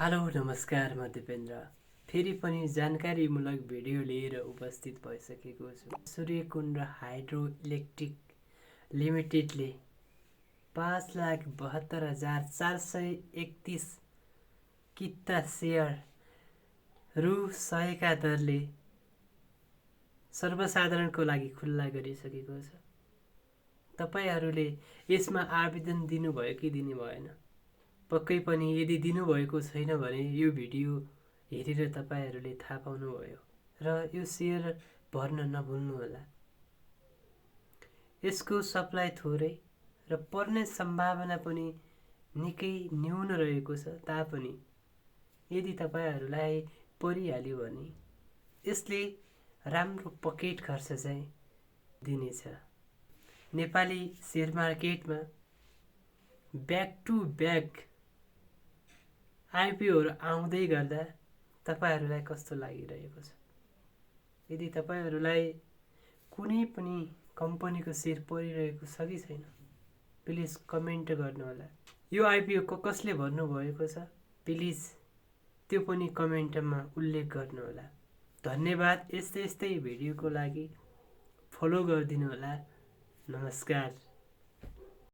Hello नमस्कार, म दिपेन्द्र फेरि पनि जानकारीमूलक भिडियो लिएर उपस्थित भइसकेको छु। सूर्यकुण्ड हाइड्रो इलेक्ट्रिक लिमिटेडले 5,72,431 किता सेयर रु 100 का दरले सर्वसाधारणको लागि खुल्ला गरिसकेको छ। तपाईहरूले यसमा आवेदन दिनुभयो कि दिनु भएन? पक्कै पनि यदि दिनुभएको छैन भने यो भिडियो हेरेर तपाईहरूले थाहा पाउनुभयो र यो सेयर भर्न नभुल्नुहोला। यसको सप्लाई थोरै र पर्ने सम्भावना पनि निकै न्यून रहेको छ। तापनि यदि तपाईहरूलाई परिहाल्यो भने यसले राम्रो पकेट खर्च चाहिँ दिनेछ। नेपाली शेयर मार्केटमा ब्याक टु ब्याक आइपिओहरू आउँदै गर्दा तपाईहरूलाई कस्तो लागिरहेको छ? यदि तपाईहरूलाई कुनै पनि कम्पनीको सेयर परिरहेको छ कि छैन, प्लिज कमेन्ट गर्नुहोला। यो आइपिओ कसले भन्नुभएको छ, प्लिज त्यो पनि कमेन्टमा उल्लेख गर्नुहोला। धन्यवाद। यस्तै भिडियोको लागि फलो गरिदिनुहोला। नमस्कार।